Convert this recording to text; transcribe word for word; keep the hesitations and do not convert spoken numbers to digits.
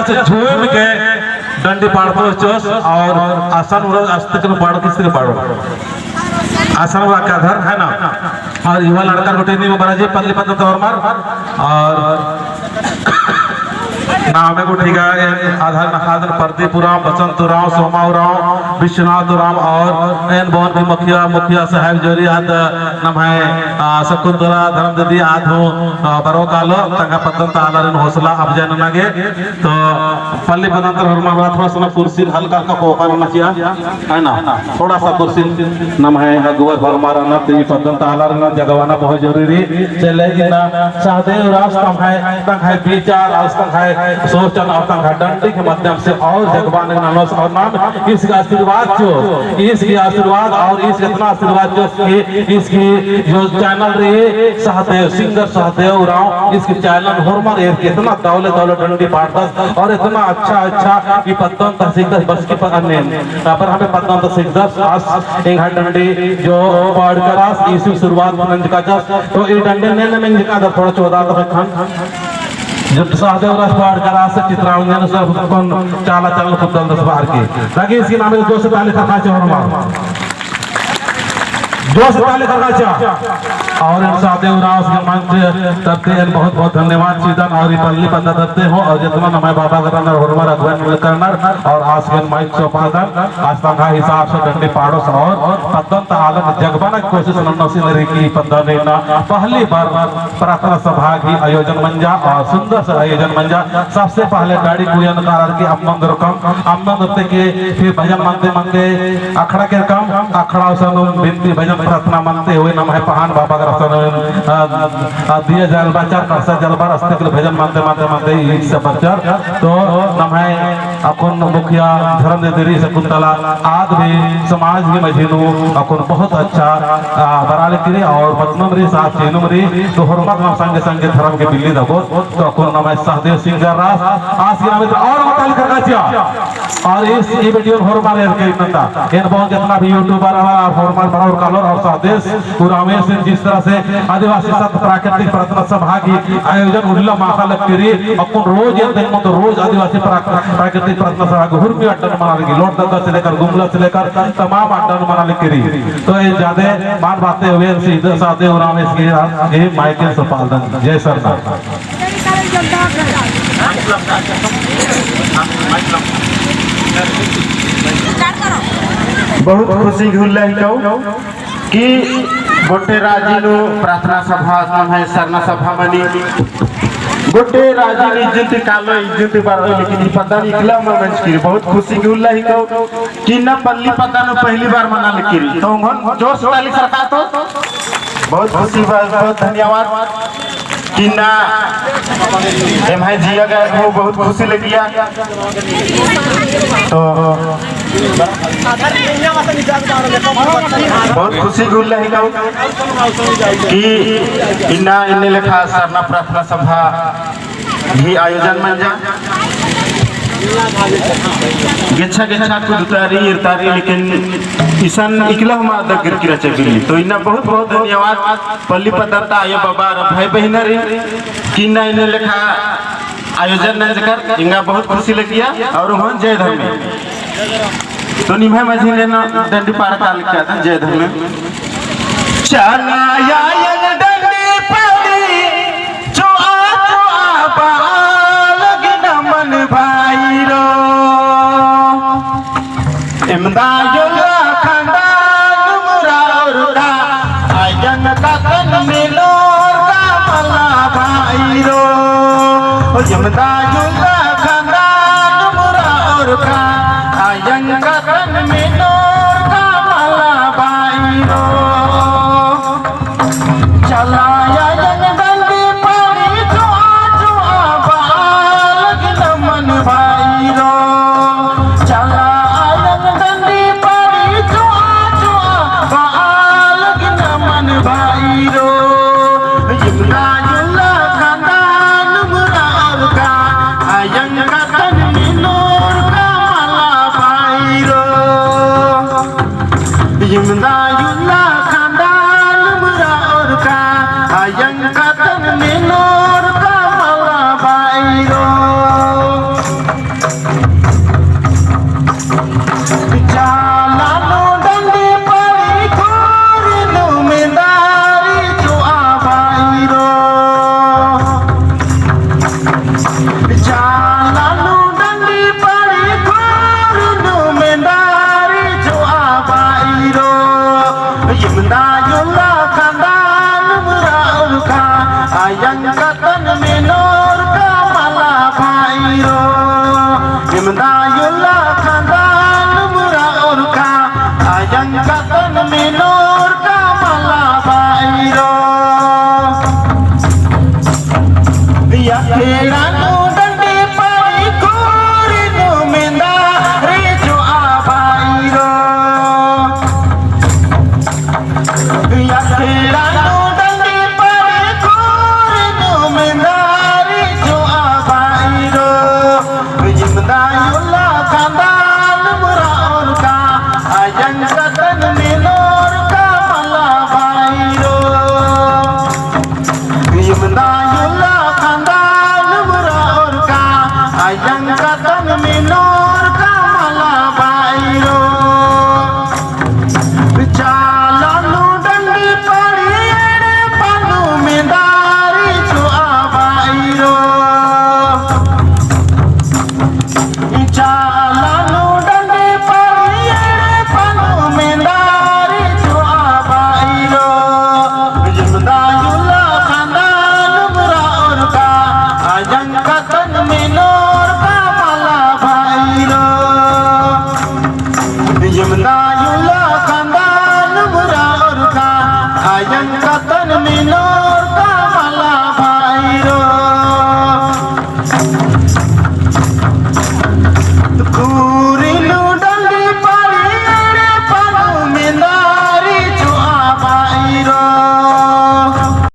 झूम के डंडी पाड़तो चोस और आसन उरल अस्तिक न पाड़ो, किस्तिक पाड़ो। आसन उरल का धर, है ना? और युवा लड़का गुट्ठी नीम बराजी पल्ली पद्दा तोर मार। और नामे गुट्ठी का आधार नखादन प्रदीप उराँव, बसंत उराँव, सोमा उराँव, विश्वनाथ उराँव और एन बओन की मुखिया, मुखिया साहब जोरी आद नम्है, आ, शकुंतला धर्म दीदी आद हूँ, आ, बरओ कालो, तंग्है पद्दन ता आलारिन हौसला अफजाई नना गे। तो पल्ली पद्दन ता होरमर बरआ थोड़ा सा ना कुर्सी हल्का हल्का कोका नना चिआ, है ना? थोड़ा सा कुर्सी नम्है अगुवर होरमर रअनर, तो ई पद्दन ता आलारिन जगवाना बहुत जरूरी। चले इन्ना सहदेव उराँवस तंग्है, तंग्है विचार और तंग्है सोचन और तंग्है डंडी के माध्यम से और जगवाना ननोस और नाम ईस गही आशीर्वाद चिओस, ईस गही आशीर्वाद और ईस गही इतना आशीर्वाद चिओस कि ईस गही जो channel रई सहदेव singer सहदेव उराँव, ईस गही channel होरमर एरके इतना दौले दौले डंडी पाड़दस और इतना अच्छा अच्छा ई पद्दन ता सिखदस बस की पता नहीं। पर हमें पद्दन ता सिखदस आस एंग्है डंडी जो पाड़करस ईस शुरुआत नंजकाचस। तो ई डंडी ने ने नंजकादस थोड़ा चोदा तो खन। जब सहदेव उराँवस पाड़करस चित्रांगन सब कौन चाला चाला कुद्दलदस बार की। ताकि ईस गही नामे जोर से ताली खरका चिआ होरमर। जोर से ताली खरका चिआ। और एन सहदेव उराँवस गही मंच तरती एन बहुत बहुत धन्यवाद चिअदन और ई पल्ली पद्दा तरती हूँ और जितना नम्है बाबा गही रअनर होरमर अगुवाई नलख करनर और आस गही माइक सौंपादन आस तंग्है हिसाब से डंडी पाड़ोस और पद्दन ता आलर जगबाना कोशिश ननोस। इन्ना रई की पद्दन इन्ना पहली बार प्रार्थना सभा गही आयोजन मंजा और सुंदर से आयोजन मंजा। सबसे पहले गाड़ी कुरियन कारर की अम्मन दुर्कम, अम्मन दुर्ते के फिर भजन मनते मनते अखड़ा केरकम, अखड़ा उसन बिनती भजन प्रार्थना मनते हुए नम्है पहान बाबा गही रअसन, अ, अ, दिया जलबाचर, करसा जलबाचर, अस्तिक भजन मनते मनते मनते ईस बरचर। तो नम्है अक्कुन मुखिया धर्म दीदी रई शकुंतला आद भी समाज गही मझी नू अक्कुन बहुत अच्छा, आ, बरआ लगी रई और बतनुम रई साथ चिअनुम रई। तो होरमर नाम संगे संगे धर्म के बिल्ली दबोत। तो अक्कुन नम्है सहदेव singer रअस आस गही नामे ता और ताली खरका चिआ। और ईस ई video होरमर एरके इन्ना ता एन बओन जितना भी YouTuber रअनर और होरमर बरओर कालोर और सहदेव उराँवस जिस तरह से आदिवासी संत प्राकृतिक प्रार्थना सभा गही आयोजन उल्ला माख़ा लगी रई, अक्कुन रोज एन देखमन तो रोज आदिवासी प्रा-, प्राकृतिक प्रार्थना सभा गही हुरमी अड्डन मना लगी, लोहरदगा से लेकर गुमला से लेकर तमाम अड्डन मना लगी रई। तो एन जादे मल बाते हुए सीधे सहदेव उराँवस गही माइक सौंपालदन। जय सरना। बहुत खुशी गही उल्ला हिकौ कि गोट्टे राजी नू प्रार्थना सभा नम्है सरना सभा मनी। गोट्टे राजी नू इज्जत कालो, इज्जत बरओ, लेकिन ई पद्दा नू इकला मल मंजकी रई। बहुत खुशी गही उल्ला हिकौ कि इन्ना पल्ली पद्दा नू पहली बार मना लगी रई। तो उन्होंने जोर से ताली सरका तो बहुत खुशी बा, बहुत धन्यवाद। कि इन्ना एम्है जिया गा हूँ बहुत खुशी लगिया। तो बहुत खुशी गही उल्ला हिकौ कि इन्ना एन्ने लेखा सरना प्रार्थना सभा गही आयोजन मंजा। गेच्छा गेच्छा कुद्दतारी इरतारी, लेकिन इसन इकला हूँ मल दग्गिरकी रहचा बिल्ली। तो इन्ना बहुत बहुत धन्यवाद पल्ली पद्दा ता आयो बाबा अरा भाई बहिनर कि इन्ना एन्ने लेखा आयोजन नंजकर एंगा बहुत खुशी लगिया। और हूँ जय धर्मे। तो निम्है मझी नू डंडी पाड़ा कालिक का जय धर्मे। चला आयन डंडी पाड़ी, चोआ चोआ बआ लगिन मन भाईरो। इमदा युल्ला खंदा नुमरा उरका, आयन कतन मिलोर का मला भाईरो। इमदा युल्ला खंदा नुमरा उरका, आयन कतन मिलोर का मला भाईरो। चला आयन डंडी पाड़ी चोआ चोआ बआ लगिन मन भाईरो। चला आयन डंडी पाड़ी चोआ चोआ बआ लगिन मन भाईरो। इमदा युल्ला खंदा नुमरा उरका, आयन कतन मिलोर का मला भाईरो। इमदा युल्ला खंदा नुमरा उरका, आयन कतन मिलोर का मला भाईरो। इमदा उल्ला खंदा नुमरा उरखा, अयंग कत्तन मेनोर का मला भाईरो। इमदा उल्ला खंदा नुमरा उरखा, अयंग कत्तन मेनोर का मला भाईरो। या खेड़ा नू डंडी पड़ी कोरी नू मेंदा रे जो आ भाईरो। या खेड़ा नू डंडी पड़ी कोरी नू मेंदा रे जो आ भाईरो। इमदा उल्ला खंदा नुमरा उरखा, अयंग कत्तन मेनोर का मला भाईरो। इमदा उल्ला खंदा नुमरा उरखा, अयंग कत्तन मेनोर का मला भाईरो। चाला नू डंडी पड़ी एड़पा नू मेंदा रे जो आ भाईरो। चाला नू डंडी पड़ी एड़पा नू मेंदा रे जो आ भाईरो। इमदा उल्ला खंदा नुमरा उरखा, अयंग कत्तन मेनोर का मला भाईरो। इमदा उल्ला खंदा नुमरा उरखा, अयंग कत्तन मेनोर का मला भाईरो।